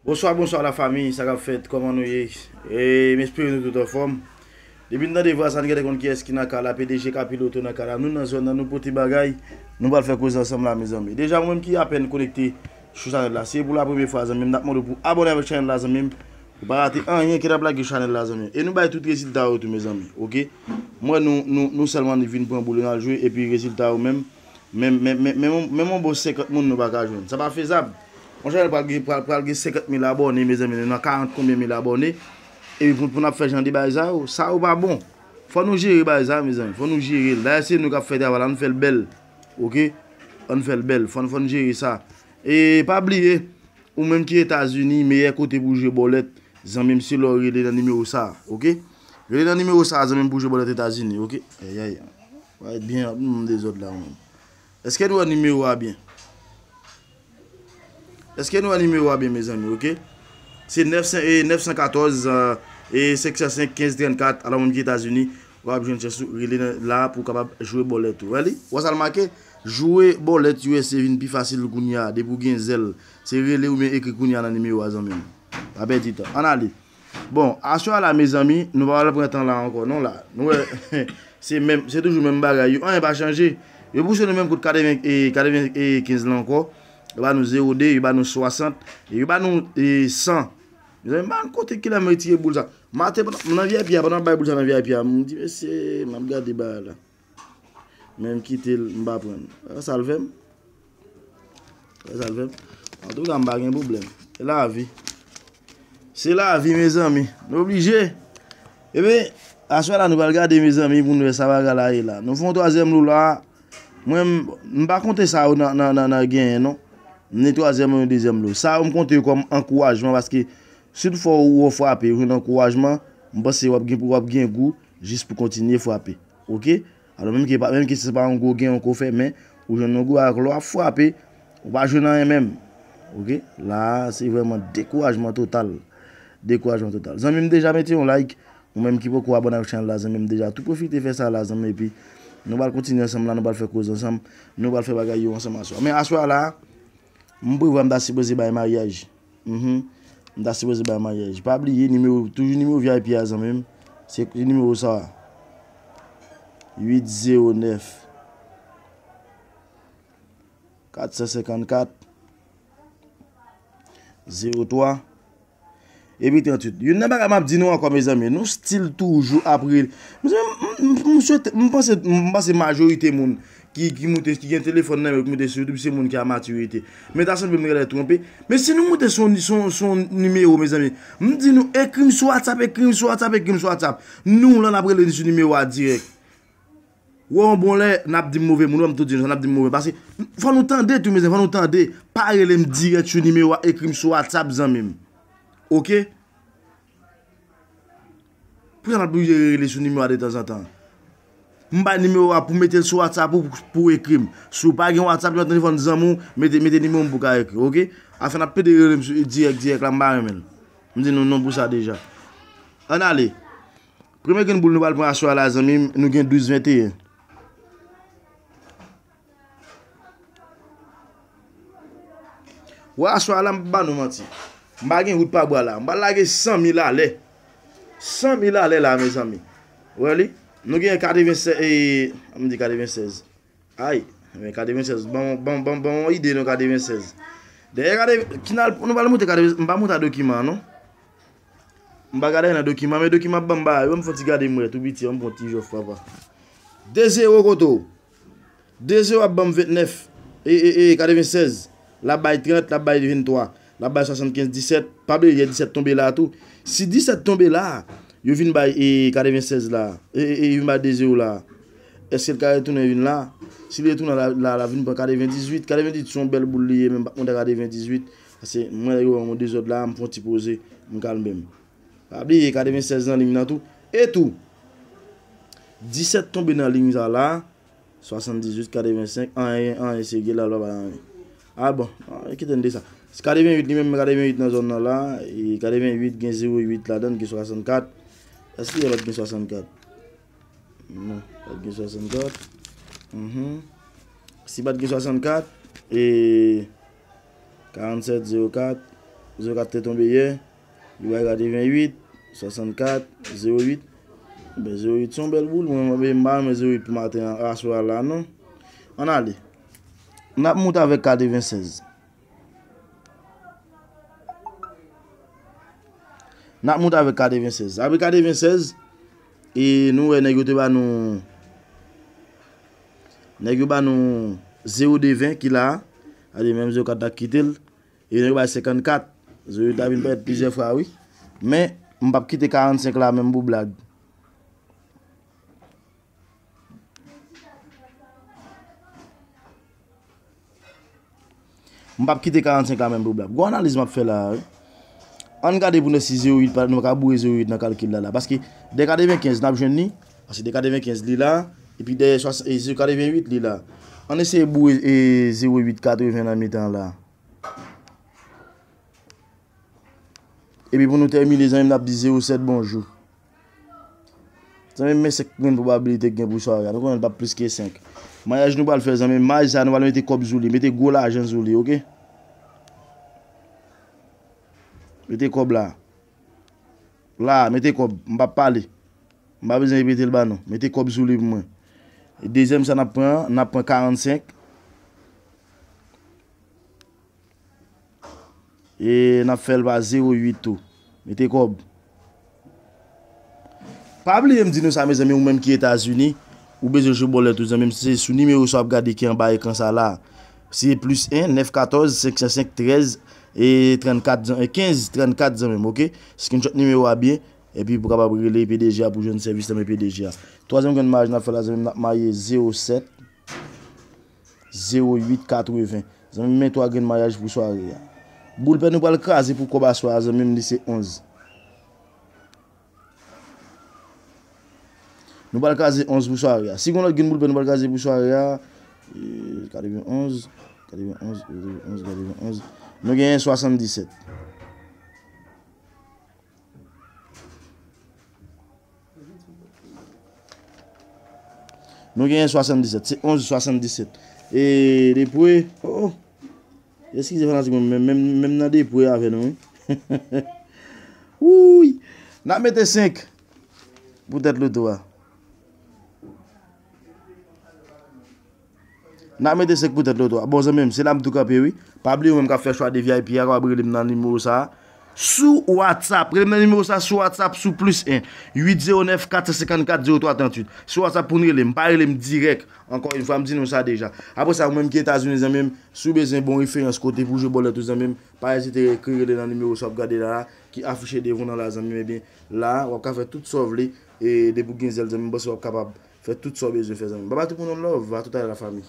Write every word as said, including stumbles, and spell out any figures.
Bonswa, bonswa la fanmi, sa k ap fèt, kòman nou ye? E m espere nou tout anfòm. Depi n tande vwa sa, n gentan konn kiyès ki nan kay la, P D G Kapiloto nan kay la. Nou nan zòn nan, nou pote bagay, nou pral fè koze ansanm la, mezanmi. Deja, ou menm ki apèn konekte sou chanèl la, si se pou la premye fwa, zanmi m, n ap mande w pou abòne avèk chanèl la, zanmi m. Ou pa rate anyen ki n ap lage chanèl la, zanmi m. E nou bay tout rezilta yo tou, mezanmi, oke? M wè nou, nou, nou sèlman vin pran boul, n al jwe, epi rezilta yo menm, Menm, menm, menm, menm, menm yon bon senkant moun nou pa ka jwenn. Sa pa fezab. Yon chanèl pral gen, pral, pral gen senkant mil abòne, mezanmi, nou nan karant konbyen mil abòne. Epi pou, pou n ap fè jan de bagay sa yo, sa yo pa bon. Fò nou jere bagay sa yo, mezanmi. Fò nou jere l. Dayè, se nou k ap fè travay la, ann fè l bèl. Oke? Ann fè l bèl. Fò n, fò n jere sa. E pa bliye, ou menm ki Etazini, meyè kote pou jwe bòlèt, zanmi m, se lè w rele nan nimewo sa a, oke? Rele nan nimewo sa a, zanmi m, pou jwe bòlèt Etazini, oke? Ayayay. Wa ret byen ap nou dezòd la, ou menm. Èske nou wè nimewo a byen? Èske nou wè nimewo a byen, mezanmi, oke? Se nèf san, e, nèf san katòz, e, senk san senk, kenz trannkat, alò, ou menm ki Etazini, w ap jwenn chans ou rele nan, la pou w kapab jwe bòlèt ou. Wè li? Wè sa l make? Jwe bòlèt U S A vin pi fasil kounye a, depi w gen zèl. Se rele oubyen ekri kounye a nan nimewo a, zanmi m. Pa pèdi tan. Ann ale. Bon, aswè a la, mezanmi, nou pa pral pran tan la ankò, non, la. Nou wè, se menm, se toujou menm bagay yo. Anyen pa chanje. Yo pouse nou menm kot katreven, e, katrevenkenz la ankò. Yo ba nou zewo de, yo ba nou swasant, e yo ba nou, e, san. Mezanmi, m pa konn kote kilè m retire boul sa. Maten, pandan, m nan V I P a, pandan m ap bay boul sa nan V I P a, m di, "Mesye, m ap gade bagay la." Men m kite l, m pa pran l. Wè sa l fè m? Wè sa l fè m? Antouka, m pa gen pwoblèm. Se lavi. Se lavi, mezanmi. Nou oblije. Ebyen, aswè la, nou pral gade, mezanmi, pou n wè sa bagay la ye la. Nou fè yon twazyèm lo la. Mwen, m, m pa konte sa yo nan, nan, nan, nan genyen, non. M ni twazyèm, ni dezyèm lo. Sa yo, m konte yo kòm ankourajman, paske si toutfwa ou, ou frape, ou jwenn ankourajman, m panse w ap gen, w ap gen gou jis pou kontinye frape. Oke? Alò, menm ke pa, menm ke se pa yon gwo gen ankò w fè, men ou jwenn yon gwo ak lè w ap frape, ou pa jwenn anyen menm. Oke? La a, se vrèman dekourajman total. Dekourajman total. Zanmi m, deja mete yon like. Ou menm ki poko abòne avèk chanèl la, zanmi m, deja tou pwofite fè sa la, zanmi, epi nou pral kontinye ansanm la, nou pral fè koze ansanm, nou pral fè bagay yo ansanm aswè. Men aswè a la, m prevwa m ta sipoze bay maryaj. Mhm. M ta sipoze bay maryaj. Pa bliye nimewo, toujou nimewo V I P a, zanmi m. Se nimewo sa a. uit zewo nèf, kat san senkannkat, zewo twa, epi tranntuit. Youn nan bagay m ap di nou ankò, mezanmi, nou still toujou ap rele. Mezanmi, m, m, m swete, m panse, m panse majorite moun ki, ki moute, ki gen telefòn nan men yo, ki moute sou YouTube, se moun ki a matirite. Men ta sanble m genlè twonpe. Men si nou moute sou, sou, sou nimewo, mezanmi, m di nou, ekri m sou WhatsApp, ekri m sou WhatsApp, ekri m sou WhatsApp. Nou, la, n ap rele sou nimewo a dirèk. Wè yon bon lè, n ap di m move moun, wè m tou di nou sa, n ap di m move. Paske, fò nou tande tou, mezanmi, fò nou tande. Pa rele m dirèk sou nimewo a, ekri m sou WhatsApp, zanmi m. Oke? Poukisa n ap oblije rele sou nimewo a detanzantan? M bay nimewo a pou mete l sou WhatsApp ou pou, pou ekri m. Si w pa gen WhatsApp, nan telefòn zanmi w, mete, mete nimewo m pou w ka ekri, oke? Afè n ap pede rele m sou, dirèk, dirèk la, m pa renmen l. M di nou non pou sa deja. Ann ale. Premye grenn boul nou pral pran aswè a la, zanmi m, nou gen douz venteyen. Wè, aswè a la, m pa ba nou manti. M pa gen wout pa bwa la. M pral lage san mil alè. San mil alè la, mezanmi. Wè li? Nou gen katrevennsèz, e, m di katrevennsèz. Ay, men katrevennsèz, ban, ban, ban, ban yon ide non katrevennsèz. Dèyè katreven, ki n al, nou pral moute katreven, m pa moute a dokiman an, non. M pa gade nan dokiman, men dokiman ap ban m bagay, ban m fè yon ti gade m wè, tou piti, an m pran ti jòf, papa. De zewo kote w. De zewo ap ban m ventnèf, e, e, e, katrevennsèz. L ap bay trant, l ap bay venntwa. L ap bay swasannkenz, disèt. Pa bliye, disèt tonbe la a tou. Si disèt tonbe la a, yo vin bay, e, katrevennsèz la a. E, e, e, yo vin bay de zewo la a. Èske l ka retounen vin la? Si l retounen la, la, la vin pran katrevendizuit. Katrevendizuit se yon bèl boul li ye, men m p ap monte a katrevendizuit. Paske mwen, yo wè m yon dezòd la, m fè yon ti poze, m kalme m. Pa bliye, katrevennsèz nan liy nan tou. E tou, disèt tonbe nan liy sa la. Swasanndizuit, katrevensenk, anyen, anyen, se gè la, lwa pa anyen. A bon, a, kite n de sa. Katrevenuit li menm, katrevenuit nan zòn nan la, e katrevenuit gen zewo uit ladan l, gen swasannkat. Èske yon lòt gen swasannkat? Non, pa t gen swasannkat. Mhm. Si pa t gen swasannkat, e karannsèt zewo kat, Zewo kat te tonbe yè. Li bay katreventuit, swasannkat, zewo uit. Ben, zewo uit se yon bèl boul. Mwen, mwen, mwen, mwen, zewo uit pou maten an, aswè a la, non. Ann ale. N ap moute avèk katrevennsèz. N ap moute avèk katrevennsèz. Apre katrevennsèz, e nou wè nèg yo te ba nou, nèg yo ba nou zewo de ven ki la a. Gade, menm zewo kat la kite l. E nèg yo bay senkannkat. Zewo uit la vin parèt plizyè fwa, wi. Men, m p ap kite karannsenk la menm pou blag. M p ap kite karannsenk la menm pou blag. Gwo analiz m ap fè la a, wi. Ann gade pou nou si zewo uit, pa, nou pa ka boure zewo uit nan kalkil la, la. Paske de katrevenkenz, n ap jwenn li. Paske de katrevenkenz, li la. Epi de swasann, e, katreventuit, li la. Ann eseye boure, e, zewo uit katreven nan mitan la. Epi pou nou tèmine, zanmi m, n ap di zewo sèt bonjou. Zanmi m, men senk grenn pwobabilite k gen pou sware a. Nou konnen l p ap plis ke senk. Mayaj nou pral fè, zanmi m, mayaj sa, nou pral mete kòb sou li. Mete gwo lajan sou li, oke? Mete kòb la. La, mete kòb. M p ap pale. M pa bezwen repete l ba nou. Mete kòb sou li pou mwen. E dezyèm sa n ap pran an, n ap pran karannsenk. E n ap fè l pa zewo uit tou. Mete kòb. Pa bliye m di nou sa, mezanmi, ou menm ki Etazini, ou bezwen jwe bòlèt ou, zanmi m, se sou nimewo sa w ap gade ki anba ekran sa la. Se plis en, nèf katòz, senk san senk, trèz, e trannkat, zan-, e kenz, trannkat, zanmi m, oke? Screenshot nimewo a byen, epi pou kapab rele P D G a pou jwenn sèvis nan men P D G a. Twazyèm grenn mayaj n ap fè la, zanmi m, n ap maye zewo sèt, zewo uit katreven. Zanmi m, men twa grenn mayaj pou sware a. Boul pè nou pral kraze pou kòb aswè a, zanmi m, li se onz. Nou pral kraze onz pou sware a. Si gon lòt grenn boul pè nou pral kraze pou sware a, e, katrevenonz, katrevenonz, katrevenonz, katrevenonz. Nou genyen swasanndisèt. Nou genyen swasanndisèt. Se onz swasanndisèt. E depwe, oh, oh. Eskize fanatik mwen, men, men, menm nan depwe avè nou, wi. Wouy! N ap mete senk pou tèt loto a. N ap mete senk pou tèt loto a. Bon, zanmi m, se la m tou kanpe, wi. Pa bliye ou menm k ap fè chwa de V I P a, kapab rele m nan nimewo sa a. Sou WhatsApp. Rele m nan nimewo sa a sou WhatsApp, sou plis en, uit zewo nèf, kat san senkannkat, zewo twa tranntuit. Sou WhatsApp pou n rele m. Pa rele m dirèk. Ankò yon fwa, m di nou sa deja. Apre sa, ou menm ki Etazini, zanmi m, si w bezwen bon referans kote pou jwe bòlèt ou, zanmi m, pa ezite ekri, rele nan nimewo sa w ap gade la a, ki afiche devan w nan la, zanmi m. Ebyen, la a, w ap ka fè tout sa w vle. E depi w gen zèl, zanmi m, m panse w ap kapab fè tout sa w bezwen fè, zanmi m. Babay tout moun, on love. A tout a lè, la famille.